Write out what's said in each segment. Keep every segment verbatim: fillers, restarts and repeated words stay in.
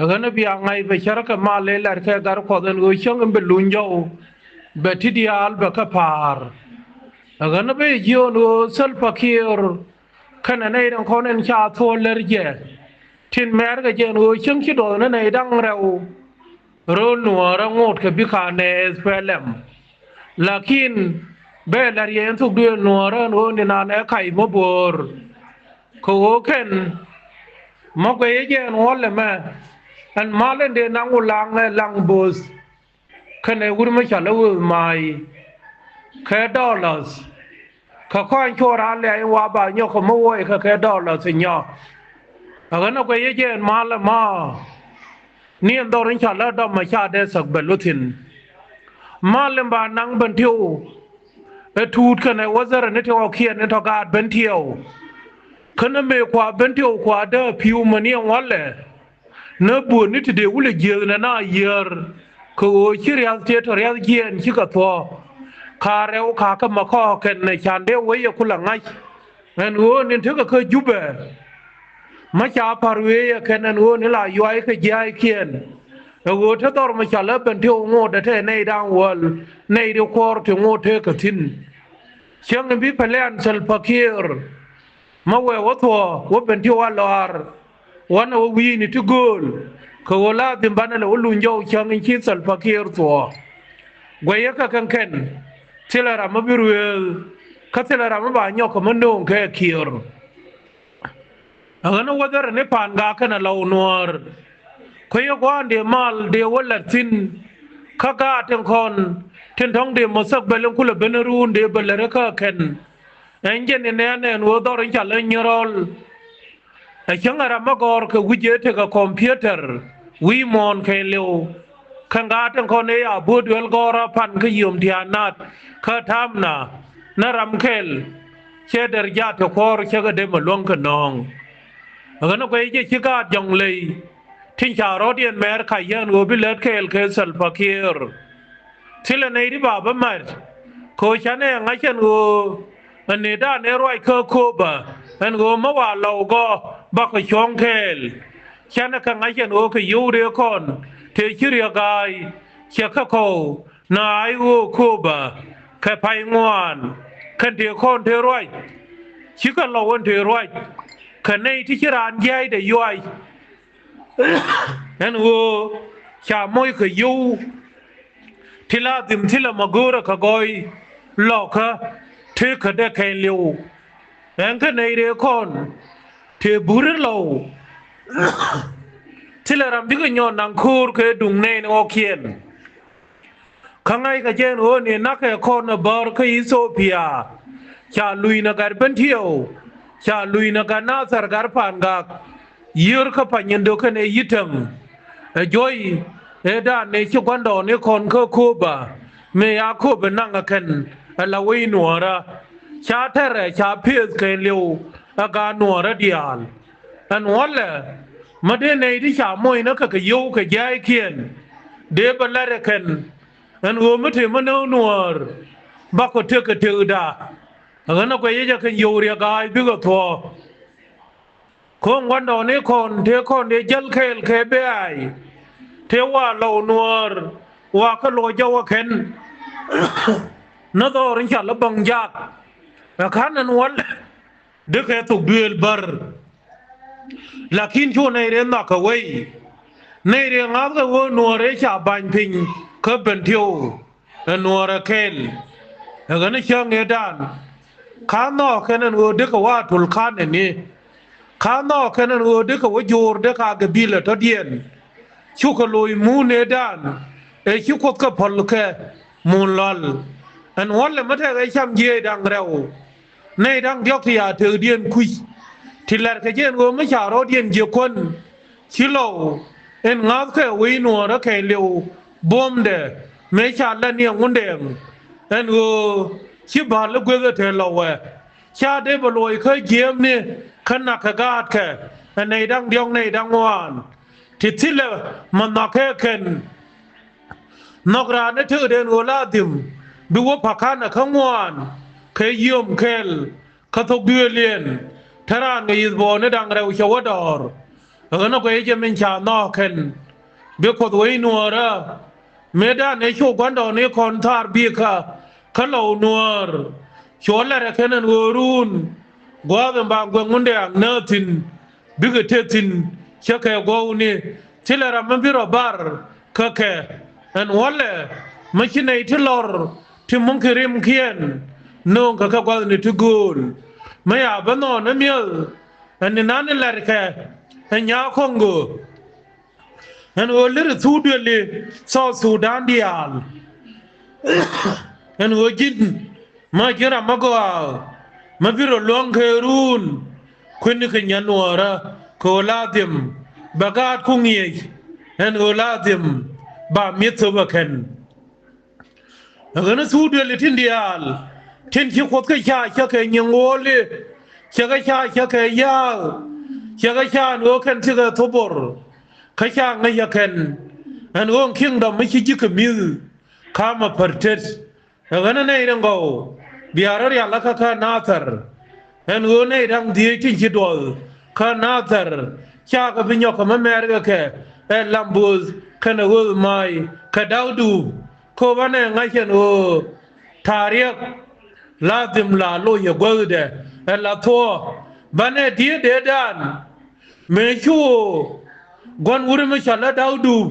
Ɛ ɣän ɛ bia ŋa̱c bɛ cärkɛ mal ëë la̱rkɛ Gat Kuɔth ɛn ɣöö cäŋ in bɛ luny jɔw bɛ ti diaal bɛ kɛ pa̱a̱r. Ɛ ɣän ɛ bɛ jiöön ɣöö Salva Kiir kɛnɛ nɛy tin kɔn in ca thuɔ̱ɔ̱l lär jɛ tin mɛɛrkɛ jɛ ɛn ɣöö cäŋ ci duɔth ni nɛy da̱ŋ rɛw. Ro̱l nuäärä ŋot kɛ bikɛ nɛ S P L M. Lakin bɛ la̱r yɛ ɛn thok duëël nuäärä ɛn ɣöö ni nan ɛ kac mä bo̱o̱r. Kɛ ɣöö kɛn mä guɛyä jɛ ɛn wä lɛmɛ ɛn mal ɛn dee naŋ wä laŋ ɛ laŋ bo̱o̱th. Kɛnɛ wur mä cɔal ɛ wëë ma̱a̱y kɛ dollars. Kɛ kɔn cuɔ raan lɛ̈ in wa ba nyɔk kɛ mi wuɔc kɛ kɛ dollars nyɔ. Ɛ ɣän ɛ guɛyä jɛ ɛn mal ɛmɔ. Ni ɛn dhɔr in ca lä dɔm ɛ ca dee thäk bɛ luth thi̱n. Mal in ba naŋ Bentiu. Ɛ tuut kɛnɛ wäthɛrɛ ni ti ɣɔ̱kiɛn in tɔ gaat Bentiu. Kä ni mëë kua Bentiu kua dee pi̱u mäni ɛn walɛ. Ni buɔ̱n ni ti dee wulɛ jiääth nɛ na yiäär. Kɛ ɣöö ci riath tëë tɔ riath jiɛɛn cikɛ thuɔ̱ɔ̱. Ka rɛw kakä ma kɔɔk kɛn ɛ can dee wec ɛ kulɛ ŋa̱c. Ɛn ɣöö ni tekɛ kä Jubɛ. Mä ca pa̱r wëë yɛ kɛn ɛn ɣöö ni la yuay kɛ jia̱a̱ckiɛn. Ɛ ɣöö te dhɔr mi ca lä Bentiu ŋot ɛ te nɛy da̱ŋ wäl nɛy ti kuɔɔr ti ŋot tekɛ thi̱n. Cäŋ in bi pɛlɛ̈n Salva Kiir. Mä wëë wä thuɔ̱ɔ̱ wä Bentiu a lɔaar. Wanɛ wä wi̱i̱ni ti gööl. Kɛ ɣöö la dhim banɛ lɛ wä luny jɔw cäŋ in ci Salva Kiir thuɔ̱ɔ̱. Guɛyä kɛ kɛn kɛn. Thilɛ ram mä bi ruëël. Kä thilɛ ram mä ba nyɔk kɛ mä nööŋ kɛ Kiir. Ɛ ɣän wäthɛrɛ ni pa̱a̱n gak kɛnɛ lɔw nuäär. Kuecä gua̱a̱n dee mal dee wä la̱t thi̱n. Kä gaat tin kɔn tin tɔ̱ŋ dee mustakbal in kulɛ ben ruun dee bä lät kä kɛn. Ɛn jɛn in nɛn ɛn ɣöö dhɔr in ca lä nyirɔl. Ɛ cäŋ ɛ ram mä gɔ̱r kɛ wi̱c ëë tekɛ kɔmpiötɛr wi̱i̱ muɔ̱ɔ̱n kɛɛliw. Kä ŋa̱a̱t tin kɔn ëë a buɔ̱t duel gɔ̱rä pan kä yom tia̱a̱ nath kä ta̱a̱mna ni ram kɛl. Cɛ dɛr jaat ti kuɔ̱r cɛ kɛ dem ɛ luäŋ kɛ nɔ̱ɔ̱ŋ. Ɛ ɣän ɛ guɛy jɛ ci gaat jɔ̱ŋ ley tin ca rɔ̱diɛn mɛɛr kac yɛn ɣöö bi lät kɛɛl kɛ Salva Kiir. Thilɛ nɛy ti ba bä mat kɛ ɣöö canɛ ŋa̱c ɛn ɣöö ɛ nëëdan ëë ruac kä Kööbä ɛn ɣöö mä wa lɔw gɔ̱ bakɔ cuɔ̱ŋ kɛɛl. Canɛ kɛ ŋa̱c ɛn ɣöö kɛ yio̱w rëë kɔn tëë ci riäk ga̱a̱c cɛ kä kɔw. Na ay ɣöö Kööbä kɛ pay ŋuan kɛn tëë kɔn tëë ruac. Cikɛ lɔw ɛn tëë ruac kɛ nɛy ti ci raan jiaydɛ yuac. Ɛn ɣöö ca moc kɛ yio̱w ti la dhim thilɛ ma go̱o̱rä kɛ gɔɔy lɔkä tëë kädɛ kɛɛliw. Ɛn kä nɛy rëë kɔn tëë burä lɔw. Thilɛ ram bikɛ nyɔn naŋ ko̱o̱r kɛ duŋ nɛy ni ɣɔ̱kiɛn. Kä ŋa̱ckɛ jɛ ɛn ɣöö ni na̱kɛ kɔn ɛ bäär kä Ithiopia. Ca luc nɛ gat Bentiu. Ca luc nɛ gat Nathɛr gat pa̱a̱n gak. Yiër kä Panyindok kɛnɛ Yitäŋ. Ɛ juɔ̱c ëëdan ni ci gua̱ndɔɔŋni kɔn kä Kööbä. Mëë ya Kööbä naŋ ɛ kɛn ɛ la wec nuɔ̱ɔ̱rä. Ca tɛrɛ ca pieth kɛɛliw ɛ gaat nuɔ̱ɔ̱rä diaal. Ɛn wälɛ mä dee nɛy ti ca moc nä kɛ kɛ yio̱w kɛ jia̱a̱ckiɛn. Dee bä la̱t ɛ kɛn. Ɛn ɣöö mi te mi nääk nuäär bakɔ tëk kɛ tëkda. Ɛ ɣän ɛ guɛc yec ɛ kɛn yio̱w riɛk ga̱a̱c bikɛ thuɔ̱ɔ̱. Ko̱o̱ŋ gua̱ndɔɔŋni kɔn tëë kɔn dee jäl kɛɛl kɛ bɛ̈ɛ̈c. Tëë wa lɔw nuäär wa kä luɔc jɔw ɛ kɛn. Nä dhɔr in ca lä bäŋ jak. Ɛ ka̱n ɛn wälɛ. Dikɛ thok duëël bär. Lakin cu nɛy rɛy nhɔakä wei. Nɛy rɛy ŋa̱thkɛ ɣöö nuɔ̱ɔ̱r ëë ca ba̱ny piny kä Bentiu. Ɛ nuɔ̱ɔ̱r ɛ kɛl. Ɛ ɣän ɛ cäŋ ëëdan. Ka̱n nhɔakä ɛn ɣöö dikɛ wa tul ka̱n ɛn i̱. Ka̱n nhɔakä ɛn ɣöö dikɛ wä jo̱o̱r dee ka gɛ bilɛ tɔ̱diɛn. Cukɛ loc muun ëëdan. Ëë ci Kuoth kɛ päl kɛ mun lɔ̱l. Ɛn wälɛ mi tɛkɛ cam jiɛc da̱ŋ rɛw. Nɛy da̱ŋ diɔ̱k ti ya tëkdiɛn kui̱c. Ti la̱rkɛ jɛ ɛn ɣöö mi ca rɔ̱diɛn jiɛ kuän. Ci lɔw ɛn ŋa̱thkɛ wec nuɔ̱ɔ̱rä kɛɛliw buɔ̱mdɛ mëë ca lät ni ɛ Ŋundɛɛŋ. Ɛn ɣöö ci ba̱l i̱ gueth ɛ te lɔwɛ. Ca dee bɛ luɔc kä jiäämni kä na̱k kɛ gaatkɛ ɛ nɛy da̱ŋ diɔ̱k nɛy da̱ŋ ŋuan. Ti thilɛ ma nhɔakɛ kɛn. Nhɔk raan ni tekdɛ ɛn ɣöö la dhim bi wä pa̱ka̱n ɛ kä ŋuan kɛ yio̱o̱m kɛl kä thok duëëliɛn. Te raan kɛ yi̱th bɔɔni da̱ŋ rɛw cɛ wä dɔɔr. Kä ɣän ɛ guɛy jɛ min ca nhɔk kɛn bi Kuoth wec nuɔɔrä. Mëëdan ëë cu gua̱ndɔɔŋni kɔn thaar bikä kä lɔw nuɔɔr. Cu lɛr ɛ kɛn ɛn ɣöö ruun gua̱a̱th in ba guɛŋ wundɛ aŋ nääth thi̱n bikɛ te thi̱n cä kɛ guɔ̱wni. Thilɛ ram mi bi rɔ bar kä kɛ ɛn wälɛ mi ci nɛy ti lɔr ti muŋki rimkiɛn nööŋkɛ kɛ gua̱thni ti gööl. Mi ya bä nhɔɔn ɛ mi̱eth ɛn ni nan ilɛrkɛ ɛ nyaa Koŋgo. Ɛn ɣöö lir thuk duëli South Sudan diaal. Ɛn ɣöö ji̱n ma ji̱n ram ma gɔaa ma bi rɔ luäŋ kɛ ruun. Kui̱ni kɛ nyɛ nuɔɔrä kɛ ɣöö la dhim bɛ gaat ku ŋi̱eec. Ɛn ɣöö la dhim ba mi̱eth thop ɛ kɛn. Ɛ ɣän thuk duëli tin diaal tin ci Kuoth kä ca cä kɛ nyiŋ ɣööli. Cɛ kɛ ca cä kɛ ya̱a̱k. Cɛ kɛ ca ɛn ɣöö kɛn cikɛ thopor. Kä ca ŋäc ɛ kɛn ɛn ɣöö kingdom mi ci ji̱ kɛ mi̱th. Ka̱mɛ pär tet ɛ ɣän ɛ nɛy rin gɔw bia rɔ rial kä kä Nathɛr. Ɛn ɣöö nɛy da̱ŋ dhieec tin ci duɔth kä Nathɛr. Cakɛ bi nyɔk kɛ mä mɛɛr kɛ kɛ ɛ Lamboth kɛnɛ ɣööth ma̱a̱y kɛ Da̱kdup. Kä banɛ ŋa̱c ɛn ɣöö ta̱riɛk la dhim la loc ɛ guäthdɛ ɛ la thuɔ̱ɔ̱. Banɛ diee deedan mëë cu ɣöö gua̱n wuri mi cɔal ɛ Da̱kdup.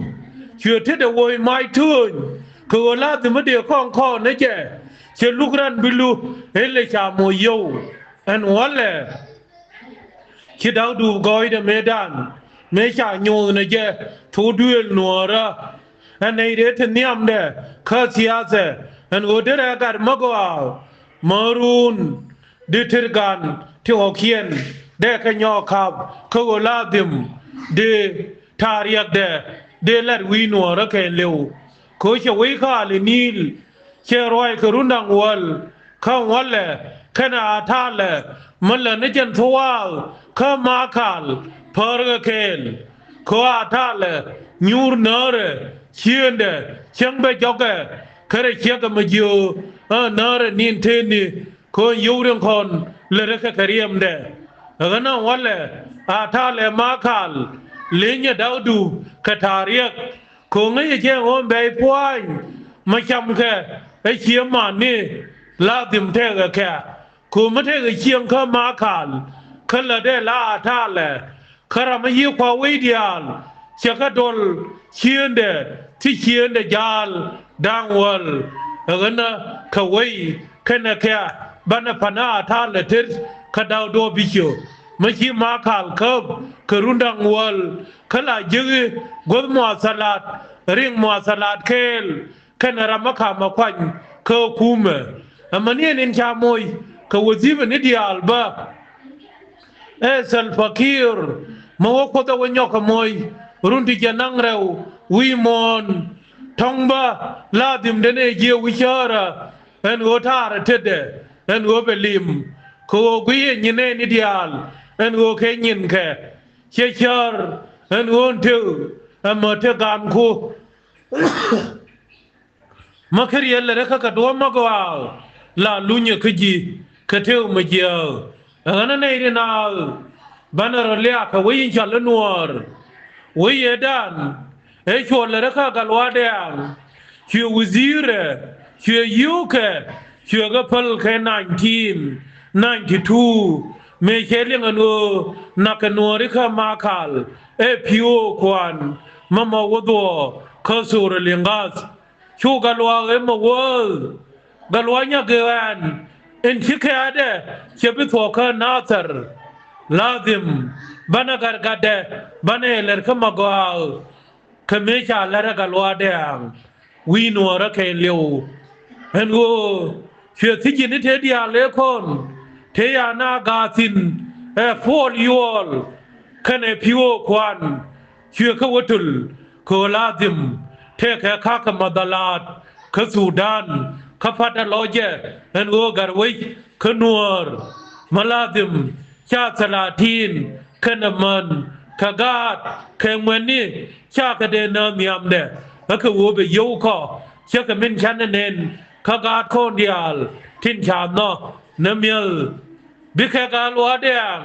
Cuɛ tetdɛ woc mac tööny kɛ ɣöö la dhim mi dee kɔŋ kɔn ni jɛ. Cɛ luk ran bi lu ëë lɛ ca moc yio̱w ɛn wälɛ. Ci Da̱kdup gɔɔydɛ mëëdan mëë ca nyoth ni jɛ thok duëël nuɔɔrä. Ɛn nɛy dee te nhiamdɛ kä thiathɛ ɛn ɣöö derɛ gat mä gɔaa. Mä ruun di tet gan ti ɣɔ̱kiɛn dee kɛ nyɔɔk ka̱p kä ɣöö la dhim di ta̱a̱ riɛkdɛ dee lat wi̱i̱ nuɔɔrä kɛɛliw. Kɛ ɣöö cɛ wec kaal ɛ Ni̱i̱l cɛ ruac kɛ run da̱ŋ wäl kä wälɛ kɛnɛ Atalɛ mi lät ni jɛn thuwaath kä Makal päärkɛ kɛɛl. Kɛ ɣöö Atalɛ nyuur näärɛ ciëëndɛ cäŋ bɛ jɔkɛ kärɛ ciɛkɛ mi jiöö ɛ näärɛ ni̱n tëëni. Kɛ ɣöö yio̱w riɛŋ kɔn lät rɛ kɛ kɛ riɛmdɛ. Ɛ ɣän ɛ wälɛ Atalɛ Makal lenyɛ Da̱kdup kɛ ta̱a̱ riɛk. Kɛ ɣöö ŋäcɛ jɛ ɣöö bɛy pua̱a̱ny ma camkɛ ɛ cië mani la dhim tɛkɛ kɛ. Kɛ ɣöö mi tɛkɛ cieŋ kä Makal kä lätdɛ la Atalɛ. Kä ram mi yiëë kua̱r wec diaal cɛ kɛ dɔl ciëëndɛ ti ciëëndɛ ja̱a̱l da̱ŋ wäl. Ɛ ɣänä kɛ wec kɛnɛ kɛ banɛ pa̱n a ta̱a̱ lɛ tet kä da̱w duɔ̱ɔ̱p bi ciö. Mi ci Makal käp kɛ run da̱ŋ wäl kä la ji̱ki guäth muathalat riŋ muathalat kɛɛl. Kɛnɛ ram mi ka̱m ɛ kuany kä kumɛ. Ɛmɛ ni ɛn in ca moc kɛ wä dhi̱pɛ ni diaal bä. Ɛ Salva Kiir mi wä Kuoth ɛ wä nyɔk kɛ moc run ti jɛ naŋ rɛw wi̱i̱ muɔ̱ɔ̱n. Tɔ̱ŋ bä la dhim den ɛ jiɛ wi̱cäärä ɛn ɣöö ta̱a̱rɛ tetdɛ ɛn ɣöö bɛ lim. Kɛ ɣöö gui̱i̱ ɛ nyin ɛ ni diaal ɛn ɣöö kɛ nyinkɛ. Cɛ cär ɛn ɣöö tëë ɛmɛ te gaanku. Mä kä riɛl lɛ rɛ kä kɛ duɔ̱ɔ̱p mä gɔaa la lunyɛ kä ji̱ kɛ tëë mɛ jiääk. Ɛ ɣän ɛ nɛy ri naath banɛ rɔ liak kɛ wec in cɔal i̱ nuɔɔr. Wec yɛ dan ëë cuɔl lɛ rɛ kä Gatluak Dɛ̈ɛ̈ŋ. Cuɛ wi̱dhi̱i̱rɛ cuɛ yio̱o̱kɛ cuɛ kɛ päl kɛ nineteen ninety two. Mëë cɛ liŋ ɛn ɣöö nak kɛ nuɔɔri kä Makal ɛ pi̱w ɣöö kuan mä mɔ wä dhuɔ̱ɔ̱ kä thor ɛ liŋ gath. Cu Gatluak ëë mɛ wääth Gatluak Nyagëë ɛn in ci kɛ̈ɛ̈tdɛ cɛ bi thuɔ̱k kä Nathɛr. Ladhim banɛ gatgatdɛ banɛ lɛr kä Magɔaa. Kɛ mëë ca lɛr ɛ Gatluak Dɛ̈ɛ̈ŋ wi̱i̱ nuɔɔrä kɛɛliw. Ɛn ɣöö cuɛ thi̱ji̱n i̱ te diaal ëë kɔn te ya na gaathin ɛ puɔl yuɔɔl kɛnɛ pi̱w ɣöö kuan. Cuɛ kä wä töl kɛ ɣöö ladhim tëëkɛ ka̱kä madhalaat kä Thudan kä patdä lɔcɛ. Ɛn ɣöö gat wec kä nuäär mi ladhim ca thalatin kɛnɛ män kɛ gaat kɛ ŋuɛ̈tni ca kɛ dee nääth nhiamdɛ. Ɛ kɛ ɣöö bɛ yio̱w kɔ cä kɛ min canɛ nɛn kä gaat kɔn diaal tin ca nhɔk ni mi̱eth. Bikɛ Gatluak Dɛ̈ɛ̈ŋ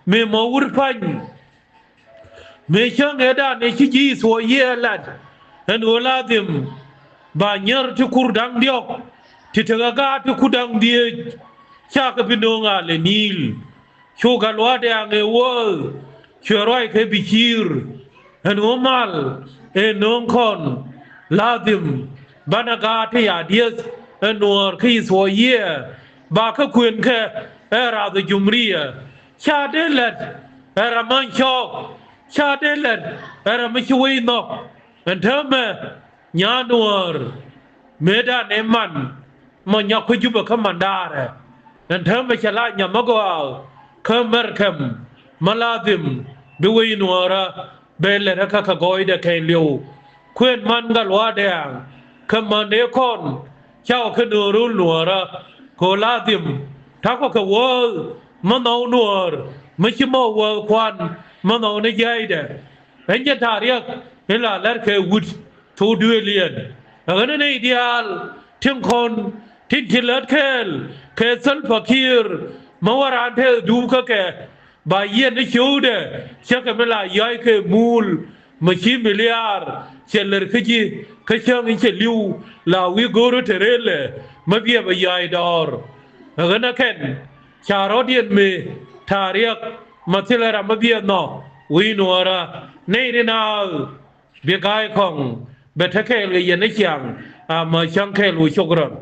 mi mɔ wur pa̱ny. mëë cäŋ ëëdan ëë ci ji̱ Ithiopia lat, ɛn ɣöö la dhim ba nyier ti kur da̱ŋ diɔ̱k ti tekɛ gaat ti kur da̱ŋ dhieec, cakɛ bi nööŋ alɛ Ni̱i̱l. Cu Gatluak Dɛŋ ɛ wee, cuɛ ruac kɛ bi ciir. Ɛn ɣöö mal ɛ nööŋ kɔn, la dhim banɛ gaat ti ya dieth ɛ Nuäär kä Ithiopia, ba kä kuën kɛ ɛ rath ɛ jumriya. Ca dee lɛt ɛ rɛ ma̱ny cɔɔk, ca dee lɛt ɛ rɛ mi ci wec nhɔk. Ɛn täämɛ nyan Nuäär, mëëdan ëë man mɔ nyɔk kä Jubɛ kä mandaarɛ. Ɛn täämɛ cɛ la nyam mi gɔaa kä Mɛrkɛm, mi la dhim bi wec Nuäärä bɛ lɛt kä kɛ gɔɔydɛ kɛɛliw. Kuën man Gatluak Dɛŋ kɛ man ëë kɔn cakɔ kɛ nööŋ röl Nuäärä, kɛ ɣöö la dhim ta̱kɔ kɛ wee mi nhɔk Nuäär, mi ci mɔ wee kuan mi nhɔk ni jiɛcdɛ. Ɛn jɛn ta̱riɛk in la lɛr kɛ wut thok duëëliɛn. Ɛ ɣän ni nɛy diaal tin kɔn tin ci lät kɛɛl kɛ Salva Kiir, mi wä raan te dup kä kɛ, ba yiɛn ni cio̱o̱kdɛ, cä kɛ mi la yɔ̱c kɛ muul, mi ci miliar cɛ lär kä ji̱, kä cäŋ in cɛ li̱w, la wi̱i̱ go̱o̱r te rëëlɛ, mi biɛ bɛ yɔ̱c dɔɔr. Ɛ ɣän ɛ kɛn ca rɔ̱diɛn mëë ta̱riɛk, ma thilɛ ram mi biɛ nhɔk wi̱i̱ Nuäärä, nɛy ri naath bi ga̱a̱c kɔŋ bɛ te kɛɛl kɛ yɛn ni ciaŋ. Amä cäŋ kɛɛl wu, cukran.